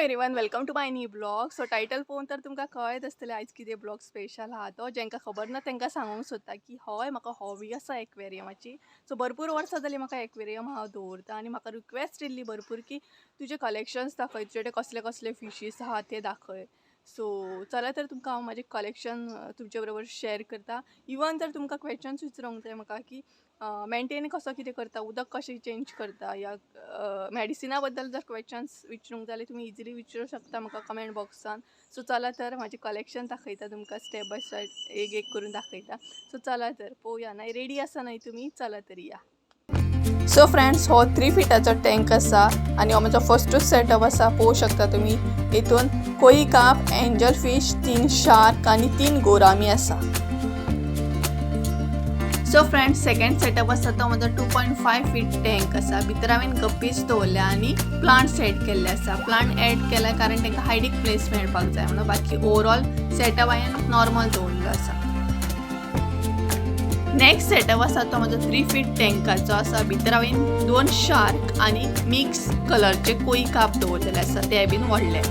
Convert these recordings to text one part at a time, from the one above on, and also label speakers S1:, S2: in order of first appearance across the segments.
S1: Everyone, welcome to my new blog. So title पळोवन तर तुमकां कळत आसतलें आयज कितें ब्लॉग स्पेशल आहा तो. जेंकां खबर ना तांकां सांगूंक सोदता की हय, म्हाका हॉबी आसा एक्वेरियमाची. सो भरपूर वर्सां जालीं म्हाका एक्वेरियम हांव दवरता आनी म्हाका रिक्वेस्ट येयल्ली भरपूर की तुजे कलेक्शन्स दाखय, तुजे कसले कसले फिशीस आहा ते दाखय. सो चला तर, तुमकां हांव म्हाजें कलेक्शन तुमचे बरोबर शेअर करता. इवन जर तुमकां क्वेश्चन्स विचारूंक जाय म्हाका की मेंटेन कसो कितें करता, उदक कशें चेंज करता या मॅडिसिना बद्दल जर क्वेश्चन्स विचारूंक जाल्यार तुमी इजिली विचारूंक शकता म्हाका कमेंट बॉक्सान. सो चला तर, म्हाजें कलेक्शन दाखयता तुमकां, स्टेप बाय स्टेप एक एक करून दाखयता. सो चला तर पळोवया. नाय रेडी आसा न्हय तुमी? चला तर या. सो फ्रेंड्स, हो 3 फिटाचो टँक आसा आनी हो म्हजो फस्टूच सेटअप आसा. पळोवंक शकता तुमी, हितून कोई कार्प, एंजल फिश, तीन शार्क आनी तीन गोरामी आसा. सो फ्रेंड्स, सेकंड सेटअप आसा तो म्हजो 2.5 feet tank आसा. भितर हांवें गप्पीज दवरल्या आनी प्लांट्स एड केल्ले आसा. प्लांट एड केल्या कारण तांकां हायडींग प्लेस मेळपाक जाय म्हणून. बाकी ओवरऑल सेटअप हांवें नॉर्मल दवरलो आसा. नेक्स्ट सेटअप आसा तो म्हजो 3 फीट टँकाचो आसा. भितर हांवें दोन शार्क आनी मिक्स कलरचे कोई कार्प दवरलेले आसा, ते बीन व्हडले.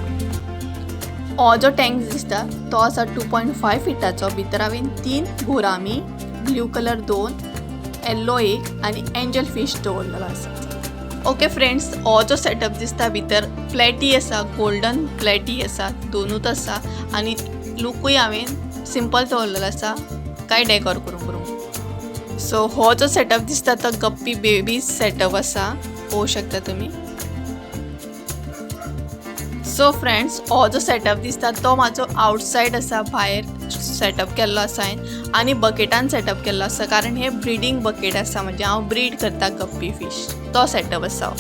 S1: हो जो टँक दिसता तो आसा 2.5 फिटाचो. भितर हांवें तीन गोरामी, ब्ल्यू कलर दोन, येल्लो एक आनी एंजल फिश दवरलेलो आसा. ओके फ्रेंड्स, हो जो सेटअप दिसता, भितर प्लॅटी आसा, गोल्डन प्लॅटी आसा, दोनूच आसा आनी लुकूय हांवें सिंपल दवरलेलो आसा, कांय डेकोर करूंक करूंक. सो हो जो सेटअप दिसता तो गप्पी बेबी सेटअप आसा, पळोवंक शकता तुमी. सो फ्रेंड्स, हो जो सेटअप दिसता तो म्हाजो आवटसायड आसा. भायर सेटअप केल्लो आसा हांवें आनी बकेटान सेटअप केल्लो आसा, कारण हे ब्रिडींग बकेट आसा, म्हणजे हांव ब्रीड करता गप्पी फिश, तो सेटअप आसा हो.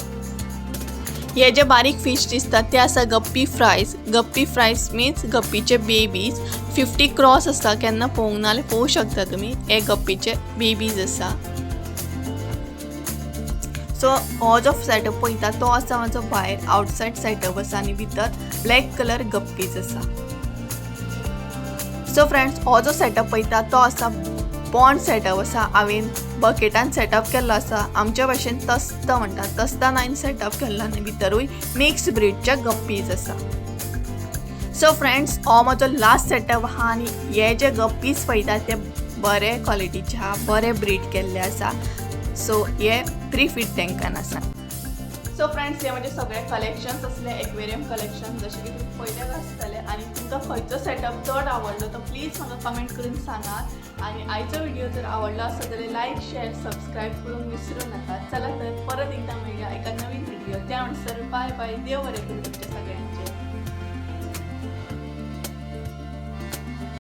S1: हे जे बारीक फिश दिसतात ते आसा गप्पी फ्रायज. गप्पी फ्रायज मिन्स गप्पीचे बेबीज. 50 क्रॉस आसा. केन्ना पळोवंक ना जाल्यार पळोवंक शकता तुमी, हे गप्पीचे बेबीज आसा. सो हो जो सेटअप पळयता तो आसा म्हाजो भायर आवटसायड सेटअप आसा आनी भितर ब्लॅक कलर गप्पीज आसा. सो फ्रेंड्स, हो जो सेटअप पळयता तो आसा पॉन्ड सेटअप आसा. हांवें बकेटान सेटअप केल्लो आसा. आमच्या भाशेन तस्त म्हणटात, तस्तान हांवें सेटअप केल्लो आनी भितरूय मिक्स ब्रीडच्या गप्पीज आसा. सो फ्रेंड्स, हो म्हजो लास्ट सेटअप आहा आनी हे जे गप्पीज पळयता ते बरे क्वॉलिटीचे आहा, बरे ब्रीड केल्ले आसा. सो हे 3 फीट टँकान आसा. सो फ्रेंड्स, हे म्हजे सगळे कलेक्शन्स असले, एक्वेरियम कलेक्शन, जशें की तुमी पळयलेच आसतले. आनी तुमकां खंयचो सेटअप चड आवडलो तो प्लीज म्हाका कमेंट करून सांगात. आनी आयचो व्हिडिओ जर आवडलो आसत जाल्यार लायक, शेअर, सबस्क्रायब करूंक विसरूं नाका. चला तर, परत एकदा मेळया एका नवीन व्हिडिओ. त्या म्हणसर बाय बाय. देव बरें करूं तुमच्या.